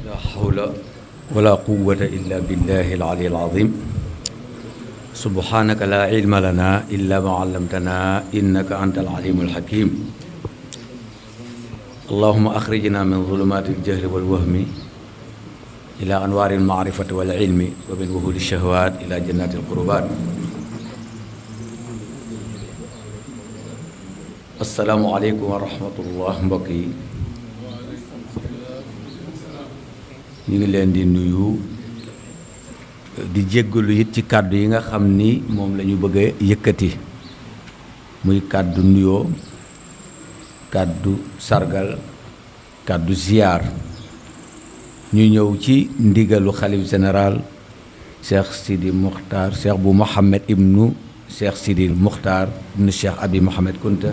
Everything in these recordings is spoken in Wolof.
لا حول ولا قوة إلا بالله العلي العظيم سبحانك لا علم لنا إلا ما علمتنا إنك أنت العليم الحكيم اللهم أخرجنا من ظلمات الجهل والوهم إلى أنوار المعرفة والعلم ومن وهول الشهوات إلى جنات القربات السلام عليكم ورحمة الله mbokk ñu ngi leen di nuyu di jéggalu it ci kàddu yi nga xam ni moom la ñu bëgg a yëkkati muy kàddu nuyoo kàddu sargal kàddu ziyaar ñu ñëw ci ndigalu xalif général Cheikh Sidi Muxtaar Cheikh bu Mohamed ibnu Cheikh Sidi Muxtaar ibnu Cheikh Abi Mohamed Kunta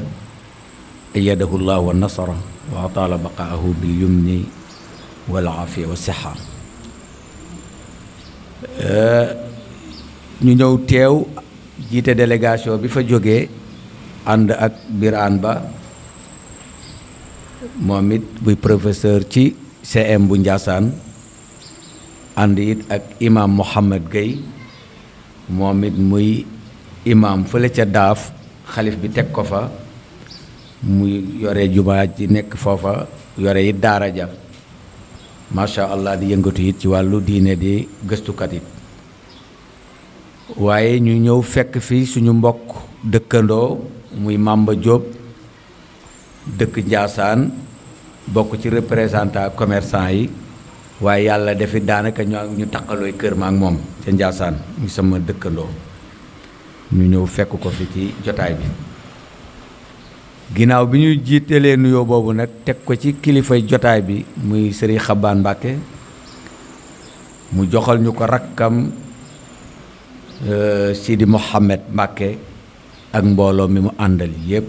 ayyadahu llah wa nasara wa ataala baqaahu bil yumni wal aafiya wa sixa ñu ñëw teew jiite délégation bi fa jógee ànd ak Birane Ba moom it buy professeur ci CM bu Ndiassane ànd it ak imam Mohamed Gueye moom it muy imam fële ca daaf xalif bi teg ko fa muy yore jumaa ji nekk foofa yore it daara ja macha allah di yëngatu it ci wàllu diine di gëstukat it waaye ñu ñëw fekk fii suñu mbokk dëkkandoo muy Mamba Diop dëkk Ndiassane bokk ci représentant commerçant yi waaye yàlla defi daanaka ñu taqalooy kër ma ak moom ca Ndiassane muy sama dëkkandoo ñu ñëw fekk ko fi ci jotaay bi ginnaaw bi ñu jiitelee nuyoo boobu nag teg ko ci kilifay jotaay bi muy Serigne Xabaan Mbàkke mu joxal ñu ko rakkam Sidi Mohamed Mbàkke ak mbooloo mi mu àndal yépp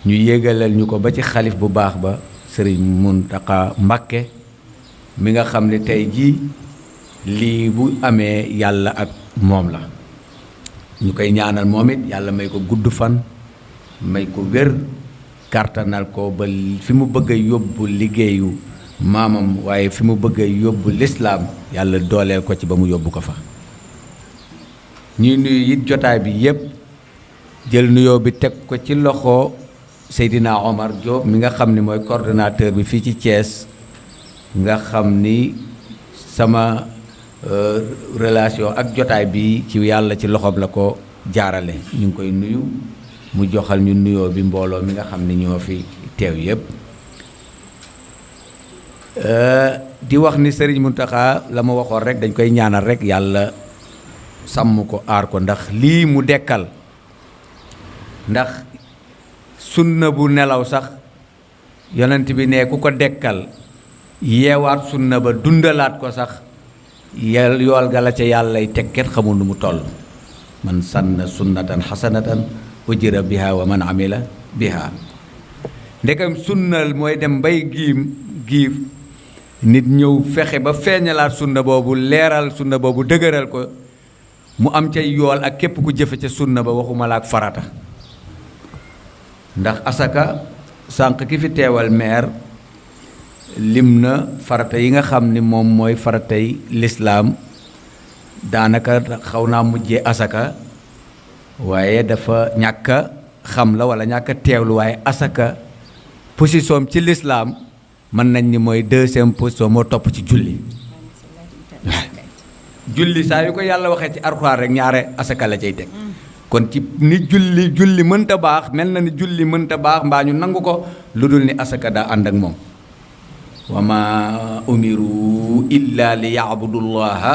ñu yégalal ñu ko ba ci xalif bu baax ba Serigne Muntaxa Mbàkke mi nga xam ne tey jii lii bu amee yàlla ak moom la ñu koy ñaanal moom it yàlla may ko gudd fan may ko wér kartanal ko ba fi mu bëgg a yóbbu liggéeyu maamam waaye fi mu bëgg a yóbbu lislaam yàlla dooleel ko ci ba mu yóbbu ko fa ñuy nuyu it jotaay bi yépp jël nuyoo bi teg ko ci loxo Seydina Omar Diop mi nga xam ni mooy coordonnateur bi fii ci Thiès nga xam ni sama relation ak jotaay bi ci yàlla ci loxoom la ko jaarale ñu ngi koy nuyu mu joxal ñu nuyoo bi mbooloo mi nga xam ni ñoo fi teew yépp di wax ni Serigne Mountakha la ma waxoon rek dañ koy ñaanal rek yàlla sàmm ko aar ko ndax lii mu dekkal ndax sunna bu nelaw sax yonent bi ne ku ko dekkal yeewaat sunna ba dundalaat ko sax yool ga la ca yàllay teg kenn xamul nu mu toll man sanna sunnatan xasanatan ujira biha wa man amila biha ndekam sunnal mooy dem bay giif nit ñëw fexe ba feeñalaat sunna boobu leeral sunna boobu dëgëral ko mu am ca yool ak képp ku jëfe ca sunna ba waxuma la ak farata ndax asaka sànq ki fi teewal meer lim na farata yi nga xam ni moom mooy faratay lislaam daanaka xaw naa mujjee asaka waaye dafa ñàkk a xam la wala ñàkk a teewlu waaye asaka position ci lislaam mën nañ ni mooy deuxième position moo topp ci julli julli saa yu ko yàlla waxee ci Alxuraan rek ñaare asaka la cay teg kon ci ni julli mënta baax mel na ni julli mënta baax mbaa ñu nangu ko lu dul ni asaka daa ànd ak moom wa ma umiru illa li ya'budullaha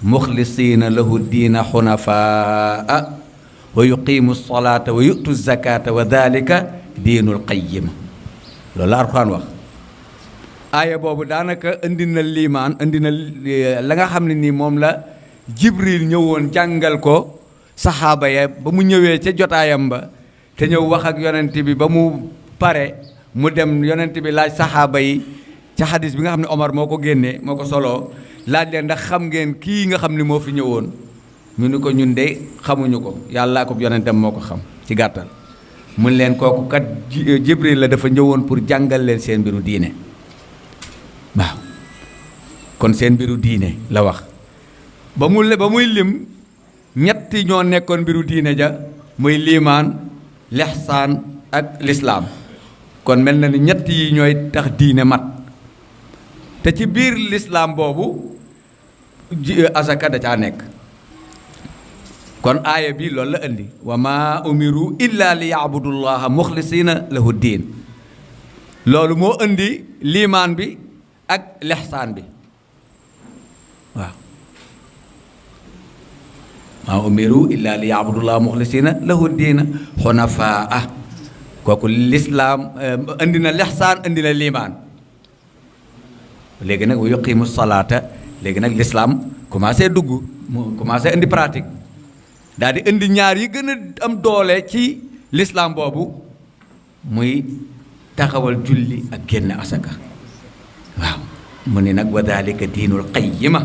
muxlisiina lahu diina xunafaa wa yuqimu salaata wa yu'tu zakata wa dalika diinul qayyim loolu la Alxuraan wax aaya boobu daanaka indi na liimaan indi na la nga xam ne nii moom la Jibril ñëwoon jàngal ko saxaaba ya ba mu ñëwee ca jotaayam ba te ñëw wax ak yonent bi ba mu pare mu dem yonent bi laaj saxaaba yi ca xadis bi nga xam ne Omar moo ko génnee moo ko soloo laaj leen ndax xam ngeen kii nga xam ne moo fi ñëwoon ñu ni ko ñun de xamuñu ko yàlla ko yonentam moo ko xam ci gàttal mun leen kooku kat Jibril la dafa ñëwoon pour jàngal leen seen mbiru diine waaw kon seen mbiru diine la wax ba muy lim ñetti ñoo nekkoon mbiru diine ja muy liimaan lihsaan ak lislaam kon mel na ni ñett yi ñooy tax diine mat te ci biir lislaam boobu asaka da caa nekk kon aaya bi loolu la indi wa ma umiru illa li ya'budullaha muxlisina lahu diin loolu moo indi liimaan bi ak lihsaan bi waaw ma umiru illa li ya'budullaha muxlisina lahu diina xunafaa kooku lislaam indi na lihsaan indi na liimaan léegi nag wa yuqimu salaata léegi nag lislaam commencé dugg mu commencé indi pratique daal di indi ñaar yi gën a am doole ci lislaam boobu muy taxawal julli ak génne asaka waaw mu ni nag wa dalika diinul qayyima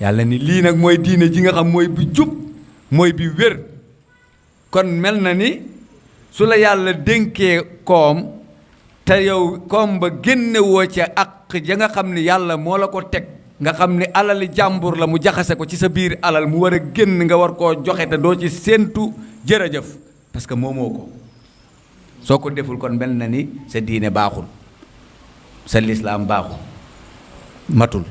yàlla ni lii nag mooy diine ji nga xam mooy bi jub mooy bi wér kon mel na ni su la yàlla dénkee koom te yow koom ba génne woo ca ak ja nga xam ni yàlla moo la ko teg nga xam ni alali jàmbur la mu jaxase ko ci sa biir alal mu war a génn nga war koo joxe te doo ci séentu jërëjëf parce que moomoo ko soo ko deful kon mel na ni sa diine baaxul sa lislaam baaxul matul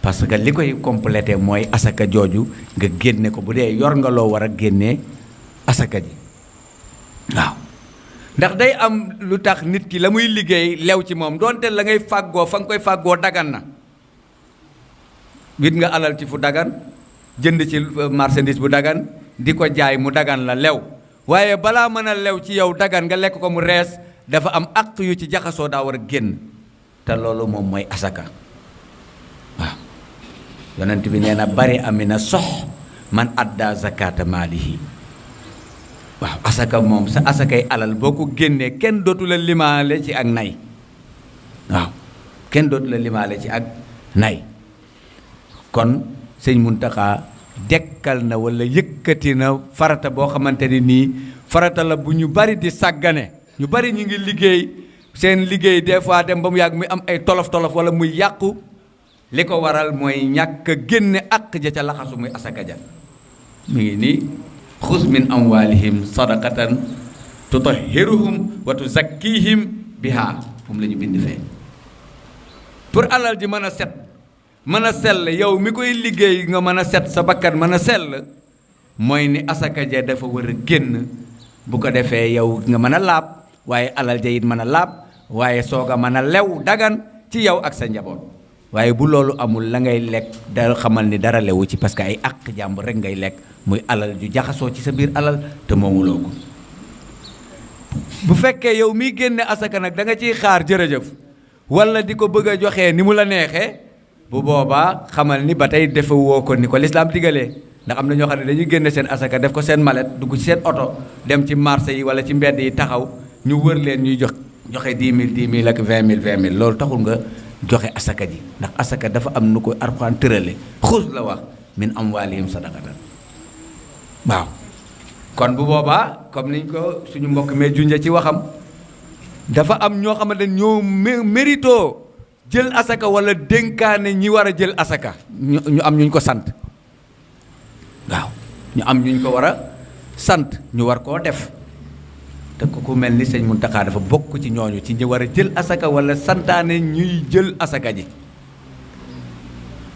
parce que li koy complété mooy asaka jooju nga génne ko bu dee yor nga loo war a génnee asaka ji waaw ndax day am lu tax nit ki la muy liggéey lew ci moom doonte la ngay fàggoo fa nga koy fàggoo dagan na wit nga alal ci fu dagan jënd ci marchandise bu dagan di ko jaay mu dagan la lew waaye balaa mën a lew ci yow dagan nga lekk ko mu rees dafa am àq yu ci jaxasoo daa war a génn te loolu moom mooy asaka waaw yonent bi nee na bari amina sox man adda zakata maalihi waaw asaka moom sa asakay alal boo ko génnee kenn dootu la limaale ci ak nay waaw kenn dootu la limaale ci ak nay kon sëñ Muntaxa dekkal na wala yëkkati na farata boo xamante ni nii farata la bu ñu bari di sàggane ñu bari ñu ngi liggéey seen liggéey des fois dem ba mu yàgg muy am ay tolof-tolof wala muy yàqu li ko waral mooy ñàkk a génne àq ja ca laxasu muy asaka ja mu ngi nii xuz min amwalihim sadaqatan tutahhiruhum wa tuzakkihim biha moom la ñu bind fee pour alal ji mën a set mën a sell yow mi koy liggéey nga mën a set sa bakkan mën a sell mooy ni asaka ja dafa war a génn bu ko defee yow nga mën a laab waaye alal ja it mën a laab waaye soog a mën a lew dagan ci yow ak sa njaboot waaye bu loolu amul la ngay lekk dara xamal ni dara lewu ci parce que ay àq jàmbur rek ngay lekk muy alal ju jaxasoo ci sa biir alal te moomuloo ko bu fekkee yow miy génne asaka nag da nga ciy xaar jërëjëf wala di ko bëgg a joxe ni mu la neexee bu boobaa xamal ni ba tey defe woo ko ni ko lislaam digalee ndax am na ñoo xam ne dañuy génne seen asaka def ko seen malet dugg ci seen oto dem ci marché yi wala ci mbedd yi taxaw ñu wër leen ñuy joxe 10 000 ak 20 000 loolu taxul nga joxe asaka ji ndax asaka dafa am nu ko Alxuraan tërale xuz la wax min amwaalihim sadaqatan waaw kon bu boobaa comme niñ ko suñu mbokk mee junja ci waxam dafa am ñoo xamante ne ñoo mérito jël asaka wala dénkaane ñi war a jël asaka ñu am ñu ko sant waaw ñu am ñu ko war a sant ñu war koo def te ku mel ni sëñ Muntaxa dafa bokk ci ñooñu ci ñi war a jël asaka wala santaane ñuy jël asaka ji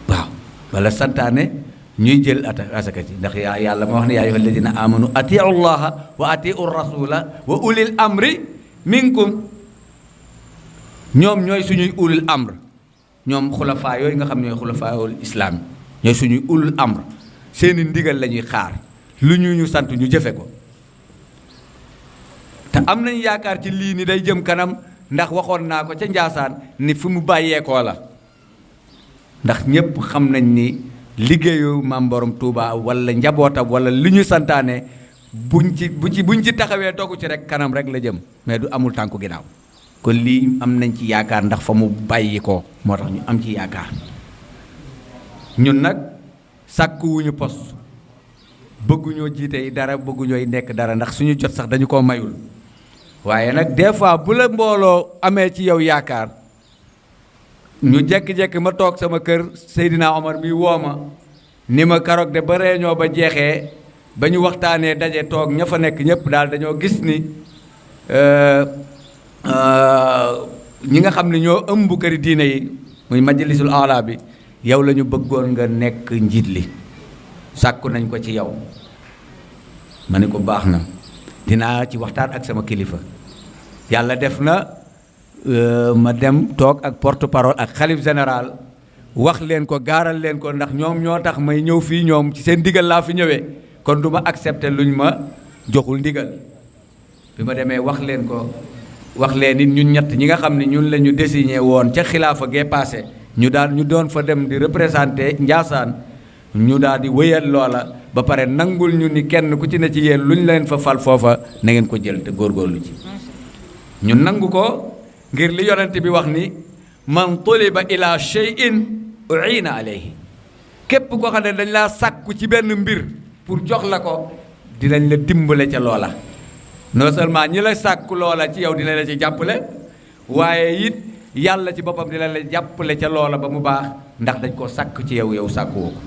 waaw wala santaane ñuy jël asaka ji ndax yàlla ma wax ne yaa ayyuha alladina amanu atiu llaha wa atiu rasula wa ulil amri minkum ñoom ñooy suñuy ulul amr ñoom xulafaa yooyu nga xam ñooy xulafaawul islaam ñooy suñuy ulul amr seeni ndigal la ñuy xaar lu ñu sant ñu jëfe ko te am nañ yaakaar ci lii ni day jëm kanam ndax waxoon naa ko ca Njaasaan ni fi mu bàyyeekoo la ndax ñépp xam nañ ni liggéeyu Maam Borom Touba wala njabootam wala li ñu santaane buñ ci taxawee toogu ci rek kanam rek la jëm mais du amul tànku ginnaaw kon lii am nañ ci yaakaar ndax fa mu bàyyi ko moo tax ñu am ci yaakaar ñun nag sàkkuwuñu poste bëgguñoo jiite yi dara bëgguñooy nekk dara ndax suñu jot sax dañu ko mayul waaye nag des fois bu la mbooloo amee ci yow yaakaar ñu jekki-jekki ma toog sama kër Seydina Omar mi woo ma ni ma karoog de ba réunion ba jeexee ba ñu waxtaanee daje toog ña fa nekk ñëpp daal dañoo gis ni ñi nga xam ne ñoo ëmb këri diine yi muy majlisul ala bi yow la ñu bëggoon nga nekk njiit li sàkku nañ ko ci yow ma ne ko baax na dinaa ci waxtaan ak sama kilifa yàlla def na ma dem toog ak porte parole ak xalif général wax leen ko gaaral leen ko ndax ñoom ñoo tax may ñëw fii ñoom ci seen ndigal laa fi ñëwee kon du ma accepter luñ ma joxul ndigal bi ma demee wax leen ko wax leen nit ñun ñett ñi nga xam ne ñun la ñu désigné woon ca xilaafa gee passé ñu doon fa dem di représenter Njaasaan ñu daal di wéyal loola ba pare nangul ñu ni kenn ku ci ne ci yéen lu ñu leen fa fal foofa na ngeen ko jël te góorgóorlu ci ñu nangu ko ngir li yonent bi wax ni man tuliba ila shay'in u'ina alayhi képp koo xam ne dañ laa sàkku ci benn mbir pour jox la ko dinañ la dimbale ca loola non seulement ñi la sàkku loola ci yow dina la ci jàppale waaye it yàlla ci boppam dina la jàppale ca loola ba mu baax ndax dañ ko sàkk ci yow sàkkuwoo ko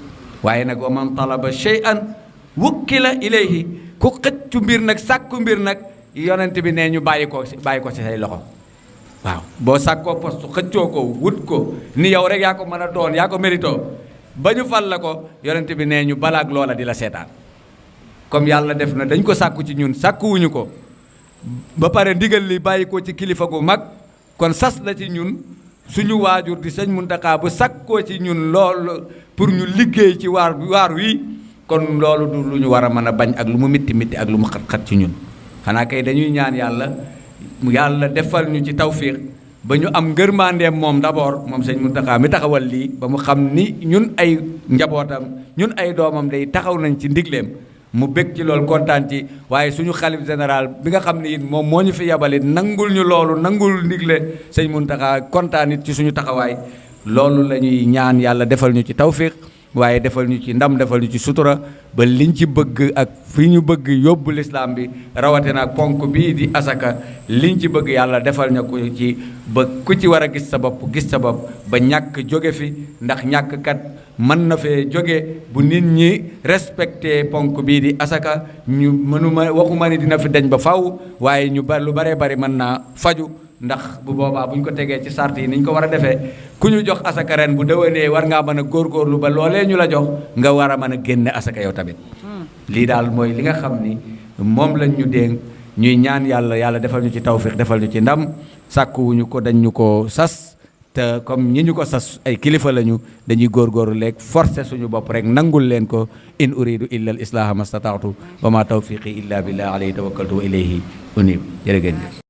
waaye nag wa man talaba shay'an wukkila ilayhi ku xëccu mbir nag sàkku mbir nag yonent bi nee ñu bàyyi ko ci say loxo waaw boo sàkkoo poste xëccoo ko wut ko ni yow rek yaa ko mën a doon yaa ko mérito ba ñu fal la ko yonent bi nee ñu balaak loola di la seetaan comme yàlla def na dañ ko sàkku ci ñun sàkkuwuñu ko ba pare ndigal li bàyyi ko ci kilifa gu mag kon sas la ci ñun suñu waajur di sëñ Muntaxa bu sàkkoo ci ñun loolu pour ñu liggéey ci waar wi kon loolu du lu ñu war a mën a bañ ak lu mu mitti mitti ak lu mu xat-xat ci ñun xanaa kay dañuy ñaan yàlla defal ñu ci tawfiq ba ñu am ngërmandeem moom d'abord moom sëñ Muntaxa mi taxawal lii ba mu xam ni ñun ay njabootam ñun ay doomam day taxaw nañ ci ndigleem mu bég ci loolu kontaan ci waaye suñu xalif général bi nga xam ne it moom moo ñu fi yabalit nangul ñu loolu nangul ndigle sëñ Muntaxa kontaan it ci suñu taxawaay loolu la ñuy ñaan yàlla defal ñu ci tawfiq waaye defal ñu ci ndam defal ñu ci sutura ba liñ ci bëgg ak fi ñu bëgg yóbbu lislaam bi rawatina ak ponk bii di asaka liñ ci bëgg yàlla defal na ko ci ba ku ci war a gis sa bopp ba ñàkk jóge fi ndax ñàkk kat mën na fee jóge bu nit ñi respecté ponk bii di asaka ñu waxuma ni dina fi dañ ba faw waaye lu baree bari mën naa faju ndax bu boobaa bu ñu ko tegee ci sart yi ni ñu ko war a defee ku ñu jox asaka ren bu déwénee war ngaa mën a góorgóorlu ba loolee ñu la jox nga war a mën a génne asaka yow tamit lii daal mooy li nga xam ni moom lañ ñu dénk ñuy ñaan yàlla defal ñu ci tawfiq defal ñu ci ndam sàkkuwuñu ko dañ ñu ko sas te comme ñi ñu ko sas ay kilifa lañu dañuy góorgóorlu léegi forcé suñu bopp rek nangul leen ko in uridu illa al islaha mastataatu wa ma tawfiqi illa billah alayhi tawakkaltu wa ilayhi unib jërë ngeen jëf